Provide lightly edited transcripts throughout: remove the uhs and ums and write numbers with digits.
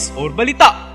MisOr Balita.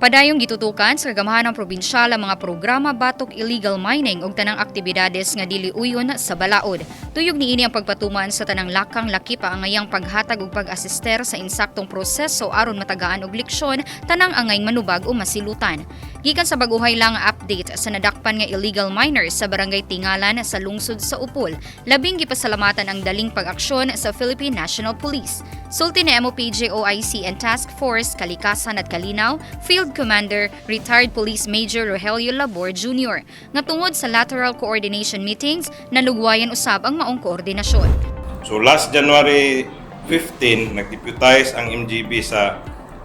Padayong gitutukan sa Kagamahanang Probinsyal ang mga programa batok illegal mining ug tanang aktibidades nga dili uyon sa balaod. Tuyog niini ang pagpatuman sa tanang lakang lakip ang angayang paghatag ug pag-asister sa insaktong proseso aron matagaan og leksyon tanang angay manubag o masilutan. Gikan sa baguhay lang nga update sa nadakpan nga illegal miners sa Barangay Tingalan sa lungsod sa Opol, labing gipasalamatan ang daling pag-aksyon sa Philippine National Police. Sulti ni MOPJ OIC and Task Force Kalikasan at Kalinaw, Field Commander, Retired Police Major Rogelio Labor Jr. nga tungod sa lateral coordination meetings, nalugwayan usab ang maong koordinasyon. So last January 15, nag-deputize ang MGB sa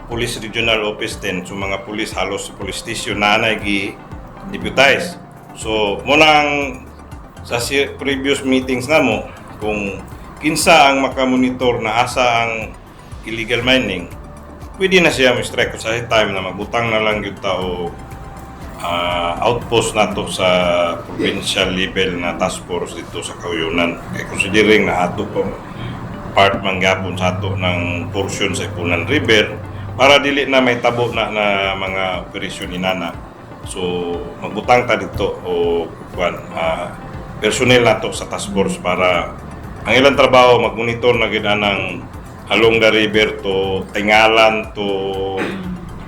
Police Regional Office 10. So mga police, halos sa police station na gi-deputize. So mao nang sa previous meetings namo, kung kinsa ang makamonitor na asa ang illegal mining, pwede na siya mo-strike sa time na magbutang na lang gyud ta og outpost nato sa provincial level na task force dito sa Kauyunan. Kay considering na ato pa part man gapon sa ato ng portion sa Iponan River para dili na may tabo na na mga operasyon inana. So magbutang ta dito o kuan personnel nato sa task force para ang ilang trabaho magmonitor na gid anang along the river to Tingalan to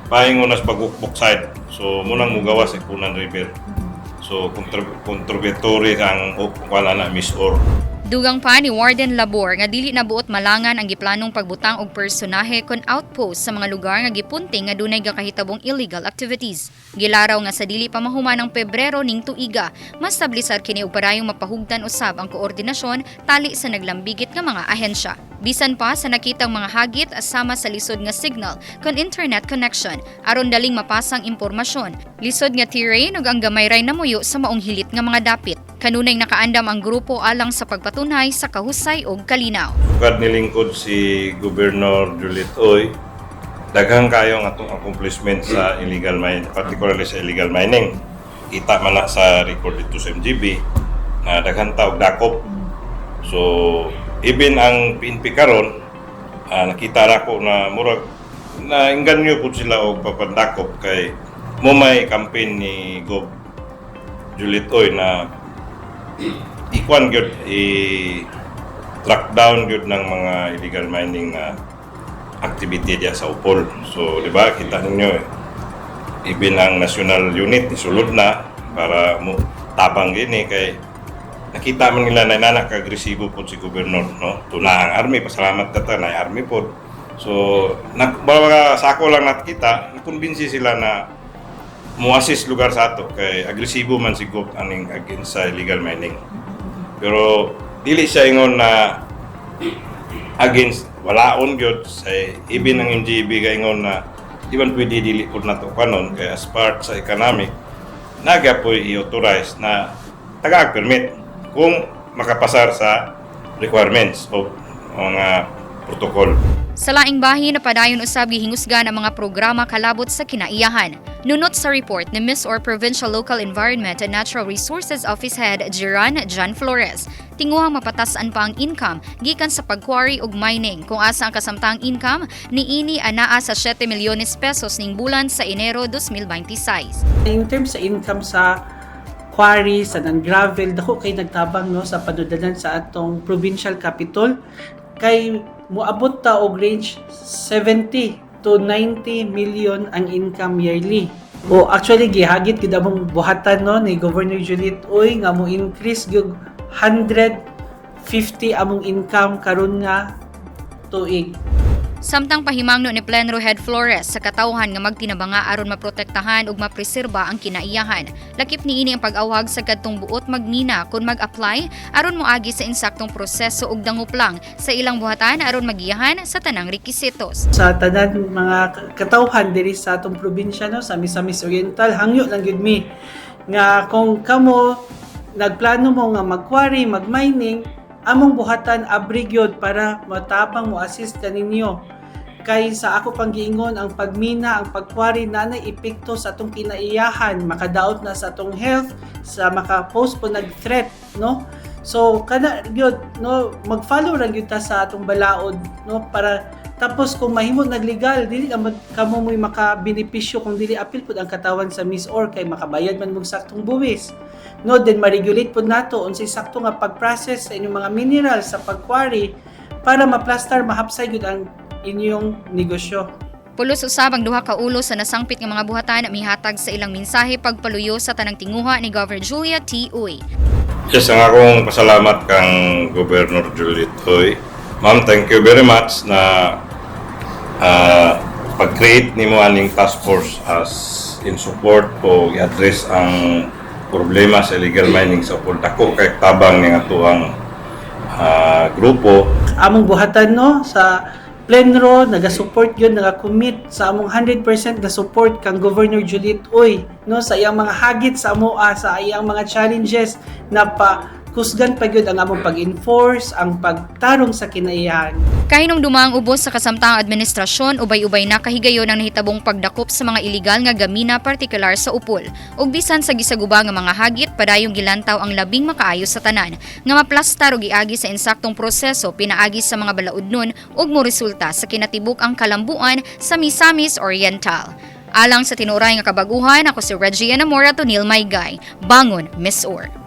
paingon nas Bagukbuk side. So mao nang mugawas sa Iponan River. So contributory ang kuan na MisOr. Dugang pa ni Warden Labor nga dili na buot malangan ang giplanong pagbutang og personahe kon outpost sa mga lugar nga gipunting nga dunay gakahitabong illegal activities. Gilaraw nga sa dili pa mahuman ang Pebrero ning tuiga, mastablisar kini og padayong mapahugtan usab ang koordinasyon tali sa naglambigit nga mga ahensya. Bisan pa sa nakitang mga hagit sama sa lisod nga signal kon internet connection aron daling mapasang impormasyon. Lisod nga terrain ug ang gamay ray namuyo sa maong hilit nga mga dapit. Kanunay nakaandam ang grupo alang sa pagpatunay sa kahusay ug kalinaw. Sukad nilingkod si Governor Juliet Uy, daghang kayo ang atong accomplishment sa illegal mining, particularly sa illegal mining. Kita man na sa record dito sa MGB na daghan ta og dakop. So, even ang PNP karon, nakita ra ko na murag na inganyo pud sila og papandakop kay mao may campaign ni Gov Juliet Uy na ikuan gyud, i track down gyud ng mga illegal mining na activity diya sa Opol. So, di ba, kita ninyo eh, even ang national unit isulod na para mo tabang gini kay nakita man nila na nana ka-agresibo po si gobernador, no? Tuna ang army, pasalamat ka ta na army po. So, nag baga sako lang nakita, nakumbinsi sila na mo-assist lugar sa ato kay agresibo man si Gov aning against sa illegal mining. Pero dili siya ingon na against, walaon gyud sa even ang MGB kay ingon na di man pwede dili pud nato kanon kay as part sa economic naga po i-authorize na tagaag permit kung makapasar sa requirements o mga protocol. Sa laing bahin na padayon usab gihingusgan ang mga programa kalabot sa kinaiyahan. Nunot sa report ni MisOr Provincial Local Environment and Natural Resources Office Head Jiran John Flores, tinguhang mapatasan pa ang income gikan sa pagquarry ug mining kung asa ang kasamtang income niini anaa sa 7 milyones pesos ning bulan sa Enero 2026. In terms sa income sa quarry, sa non-gravel, dako kay nagtabang, no, sa panudalan sa atong provincial capital kay moabot ta og range 70 to 90 million ang income yearly. O actually gihagit gid among buhatan, no, ni Governor Juliet Uy nga mo increase gyud 150 among income karon nga tuig. Samtang pahimangno ni Plenro Head Flores sa katawhan nga magtinabanga aron maprotektahan ug mapreserba ang kinaiyahan. Lakip niini ang pag-awhag sa kadtong buot magmina kung mag-apply aron moagi sa insaktong proseso ug dangop lang sa ilang buhatan aron magiyahan sa tanang rekisitos. Sa tanan mga katawhan diri sa atong probinsya, no, sa Misamis Oriental, hangyo lang gyud mi nga kung kamo nagplano mo nga magquarry, magmining, among buhatan abri gyud para matabang mo assist kaninyo kay sa ako pang giingon, ang pagmina, ang pagquarry na epekto sa atong kinaiyahan, makadaot na sa atong health, sa maka-post po nag-threat, no? So kana gyud, no, mag-follow ra gyud ta sa atong balaod, no, para Tapos kung mahimo naglegal, dili ka kamo mo'y makabenepisyo kung dili apil pud ang katawan sa MisOr kay makabayad man mong saktong buwis. No, then ma-regulate pud nato unsay sakto nga pag-process sa inyong mga minerals sa pagkwari para maplastar, mahapsay gyud ang inyong negosyo. Pulos usab ang duha ka ulo sa nasangpit nga mga buhatan, mihatag sa ilang mensahe pagpaluyo sa tanang tinguha ni Governor Juliet T. Uy. Yes, ang akong pasalamat kang Governor Juliet Uy. Ma'am, thank you very much na pag-create nimo aning task force as in support o i-address ang problema sa illegal mining sa Opol. Dako kay tabang ning atuang grupo. Among buhatan, no, sa Plenro naga-support yun, naga-commit sa among 100% na support kang Governor Juliet Uy, no, sa iyang mga hagit sa amoa, sa iyang mga challenges na pa kusgan pa gyud ang among pag-enforce ang pagtarong sa kinaiyahan. Kahinumduma ang ubos sa kasamtang administrasyon, ubay-ubay na kahigayon ang nahitabong pagdakop sa mga iligal nga gamina, partikular sa Opol. Ug bisan sa gisaguba nga mga hagit, padayong gilantaw ang labing makaayo sa tanan nga maplastar og iagi sa insaktong proseso pinaagi sa mga balaudnon ug moresulta sa kinatibuk ang kalambuan sa Misamis Oriental. Alang sa tinuray nga kabaguhan, ako si Reggie Enamora Tonil Maygay. Bangon, MisOr.